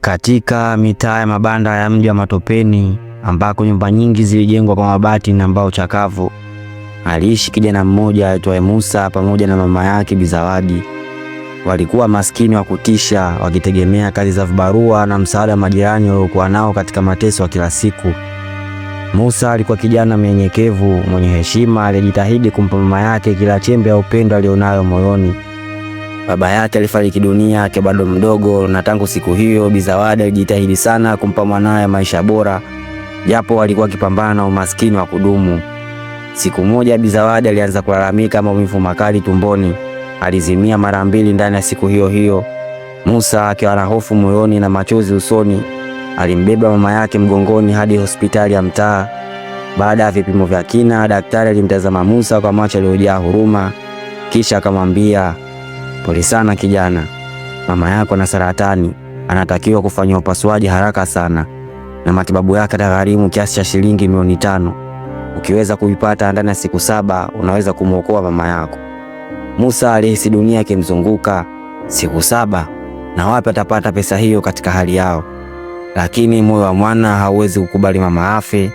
Katika mitaa ya mabanda ya mji wa Matopeni ambako nyumba nyingi zilijengwa kwa mabati na mbao chakavu, aliishi kijana mmoja aitwaye Musa pamoja na mama yake Bizawadi. Walikuwa maskini wa kutisha, wakitegemea kazi za vibarua na msaada wa majirani waliokuwa nao katika mateso ya kila siku. Musa alikuwa kijana mnyenyekevu, mwenye heshima, aliyejitahidi kumpa mama yake kila chembe ya upendo alionayo moyoni. Baba yake alifariki dunia akiwa bado mdogo, na tangu siku hiyo Bizawadi alijitahidi sana kumpa mwanawe maisha bora, japo alikuwa akipambana na umaskini wa kudumu. Siku moja Bizawadi alianza kulalamika maumivu makali tumboni. Alizimia mara mbili ndani ya siku hiyo hiyo. Musa akiwa na hofu moyoni na machozi usoni, alimbeba mama yake mgongoni hadi hospitali ya mtaa. Baada ya vipimo vya kina, daktari alimtazama Musa kwa macho yaliyojaa huruma, kisha akamwambia, pole sana kijana, mama yako ana saratani, anatakiwa kufanyiwa upasuaji haraka sana, na matibabu yake yatagharimu kiasi cha shilingi 5 milioni. Ukiweza kuipata ndani ya siku 7 unaweza kumwokoa mama yako. Musa alihisi dunia ikimzunguka. Siku 7? Na wapi atapata pesa hiyo katika hali yao? Lakini moyo wa mwana hauwezi kukubali mama afe.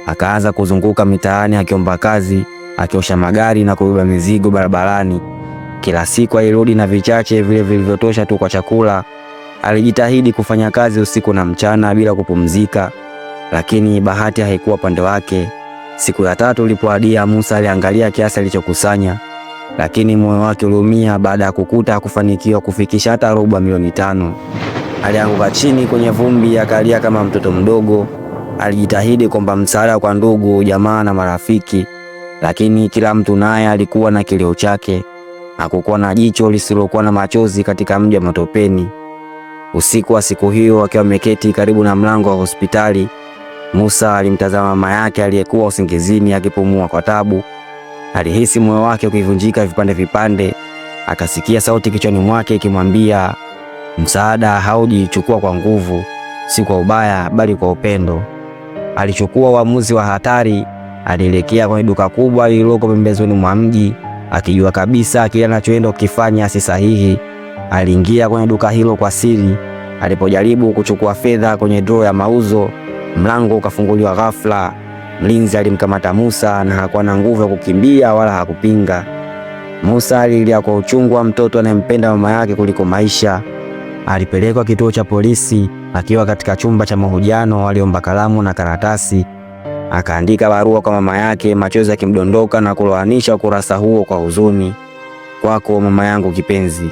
Akaanza kuzunguka mitaani akiomba kazi, akiosha magari na kubeba mizigo barabarani. Kila siku alirudi na vichache vile vilivyotosha tu kwa chakula. Alijitahidi kufanya kazi usiku na mchana bila kupumzika, lakini bahati haikuwa upande wake. Siku ya tatu ilipoadia, Musa aliangalia kiasi alichokusanya, lakini moyo wake uliumia baada ya kukuta hakufanikiwa kufikisha hata robo ya 5 milioni. Alianguka chini kwenye vumbi, akalia kama mtoto mdogo. Alijitahidi kuomba msaada kwa ndugu, jamaa na marafiki, lakini kila mtu naye alikuwa na kilio chake. Hakukuwa na jicho lisilokuwa na machozi katika mji wa Matopeni. Usiku wa siku hiyo, akiwa ameketi karibu na mlango wa hospitali, Musa alimtazama mama yake aliyekuwa usingizini akipumua kwa tabu. Alihisi moyo wake ukivunjika vipande vipande. Akasikia sauti kichwani mwake ikimwambia, msaada hauji, chukua kwa nguvu, si kwa ubaya, bali kwa upendo. Alichukua uamuzi wa hatari. Alielekea kwenye duka kubwa lililoko pembezoni mwa mji, akijua kabisa kile anachoenda kukifanya si sahihi. Aliingia kwenye duka hilo kwa siri. Alipojaribu kuchukua fedha kwenye draw ya mauzo, mlango ukafunguliwa ghafla. Mlinzi alimkamata Musa na hakuwa na nguvu ya kukimbia wala hakupinga. Musa alilia kwa uchungu wa mtoto anayempenda mama yake kuliko maisha. Alipelekwa kituo cha polisi. Akiwa katika chumba cha mahojiano, aliomba kalamu na karatasi. Akaandika barua kwa mama yake, machozi yakimdondoka na kuloanisha ukurasa huo kwa huzuni. Kwako mama yangu kipenzi,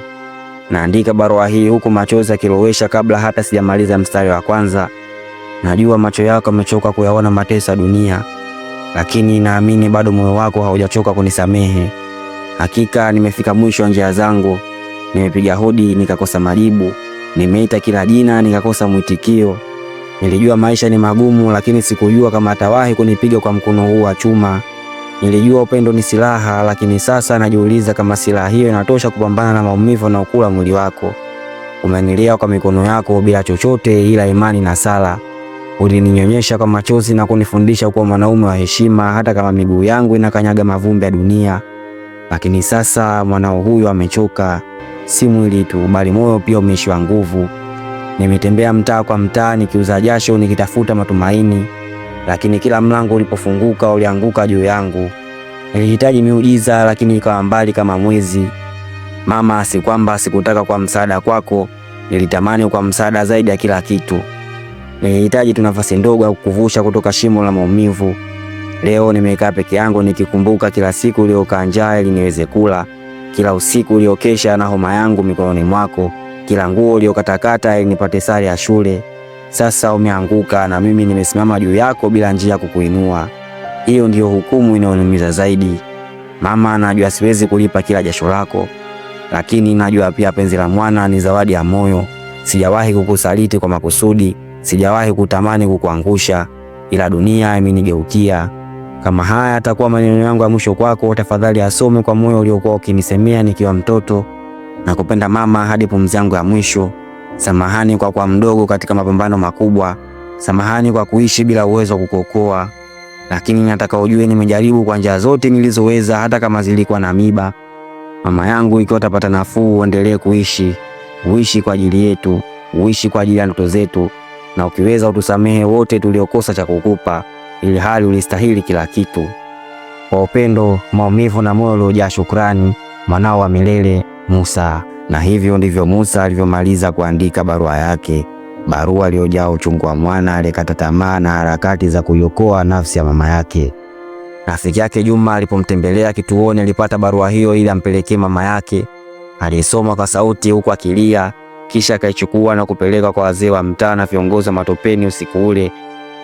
naandika barua hii huku machozi yakilowesha kabla hata sijamaliza mstari wa kwanza. Najua macho yako yamechoka kuyaona mateso ya dunia, lakini naamini bado moyo wako haujachoka kunisamehe. Hakika nimefika mwisho wa njia zangu. Nimepiga hodi nikakosa majibu, nimeita kila jina nikakosa mwitikio. Nilijua maisha ni magumu, lakini sikujua kama atawahi kunipiga kwa mkono huu wa chuma. Nilijua upendo ni silaha, lakini sasa najiuliza kama silaha hiyo inatosha kupambana na maumivu na ukula mwili wako. Umenilia kwa mikono yako bila chochote ila imani na sala. Ulininyonyesha kwa machozi na kunifundisha kuwa mwanaume wa heshima, hata kama miguu yangu inakanyaga mavumbi ya dunia. Lakini sasa mwanao huyu amechoka, si mwili tu, bali moyo pia umeishiwa nguvu. Nimetembea mtaa kwa mtaa nikiuza jasho, nikitafuta matumaini, lakini kila mlango ulipofunguka ulianguka juu yangu. Nilihitaji miujiza, lakini ikawa mbali kama mwezi. Mama, si kwamba sikutaka kwa msaada kwako, nilitamani kwa msaada zaidi ya kila kitu. Nilihitaji tu nafasi ndogo ya kukuvusha kutoka shimo la maumivu. Leo nimekaa peke yangu nikikumbuka kila siku uliokaa njaa ili niweze kula, kila usiku uliokesha na homa yangu mikononi mwako, kila nguo uliokatakata ili nipate sare ya shule. Sasa umeanguka na mimi nimesimama juu yako bila njia kukuinua. Hiyo ndiyo hukumu inayoniumiza zaidi. Mama, najua siwezi kulipa kila jasho lako, lakini najua pia penzi la mwana ni zawadi ya moyo. Sijawahi kukusaliti kwa makusudi, sijawahi kutamani kukuangusha, ila dunia imenigeukia. Kama haya atakuwa maneno yangu ya mwisho kwako, tafadhali asome kwa moyo uliokuwa ukinisemea nikiwa mtoto. Nakupenda mama hadi pumzi yangu ya mwisho. Samahani kwa kuwa mdogo katika mapambano makubwa. Samahani kwa kuishi bila uwezo wa kukuokoa, lakini nataka ujue nimejaribu kwa njia zote nilizoweza, hata kama zilikuwa na miba. Mama yangu, ikiwa utapata nafuu, uendelee kuishi, uishi kwa ajili yetu. Uishi kwa ajili ya ndoto zetu, na ukiweza utusamehe wote tuliokosa cha kukupa, ili hali ulistahili kila kitu. Kwa upendo, maumivu na moyo uliojaa shukrani, mwanao wa milele Musa. Na hivyo ndivyo Musa alivyomaliza kuandika barua yake, barua iliyojaa uchungu wa mwana aliyekata tamaa na harakati za kuiokoa nafsi ya mama yake. Rafiki yake Juma alipomtembelea kituoni alipata barua hiyo ili ampelekee mama yake. Alisoma kwa sauti huku akilia, kisha akaichukua na kupeleka kwa wazee wa mtaa na viongozi wa Matopeni. Usiku ule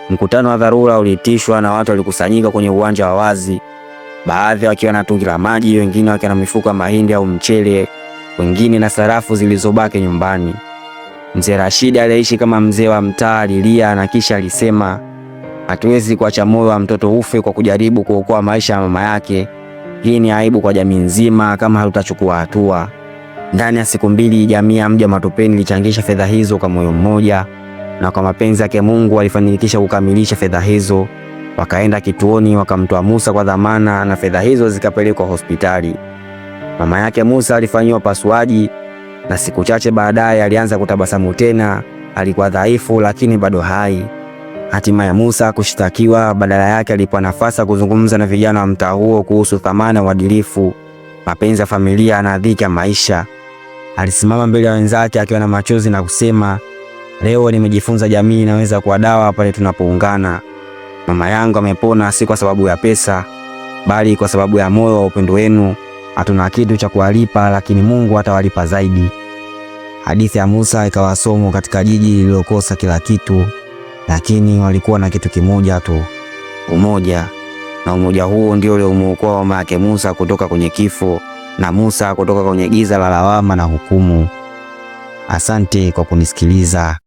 mkutano wa dharura uliitishwa na watu walikusanyika kwenye uwanja wa wazi, baadhi wakiwa na tungi la maji, wengine wakiwa na mifuko ya mahindi au mchele, wengine na sarafu zilizobaki nyumbani. Mzee Rashidi aliyeishi kama mzee wa mtaa alilia na kisha alisema, hatuwezi kuacha moyo wa mtoto ufe kwa kujaribu kuokoa maisha ya mama yake. Hii ni aibu kwa jamii nzima kama hatutachukua hatua. Ndani ya siku mbili, jamii ya mji wa Matopeni ilichangisha fedha hizo kwa moyo mmoja, na kwa mapenzi yake Mungu alifanikisha kukamilisha fedha hizo. Wakaenda kituoni wakamtoa Musa kwa dhamana na fedha hizo zikapelekwa hospitali. Mama yake Musa alifanyiwa upasuaji na siku chache baadaye alianza kutabasamu tena. Alikuwa dhaifu lakini bado hai. Hatima ya Musa kushtakiwa, badala yake alipewa nafasi ya kuzungumza na vijana wa mtaa huo kuhusu thamani ya uadilifu, mapenzi ya familia na dhiki ya maisha. Alisimama mbele ya wenzake akiwa na machozi na kusema, leo nimejifunza jamii inaweza kuwa dawa pale tunapoungana. Mama yangu amepona si kwa sababu ya pesa, bali kwa sababu ya moyo wa upendo wenu. Hatuna kitu cha kuwalipa, lakini Mungu atawalipa zaidi. Hadithi ya Musa ikawa somo katika jiji lililokosa kila kitu, lakini walikuwa na kitu kimoja tu, umoja. Na umoja huo ndio uliomuokoa mama yake Musa kutoka kwenye kifo na Musa kutoka kwenye giza la lawama na hukumu. Asante kwa kunisikiliza.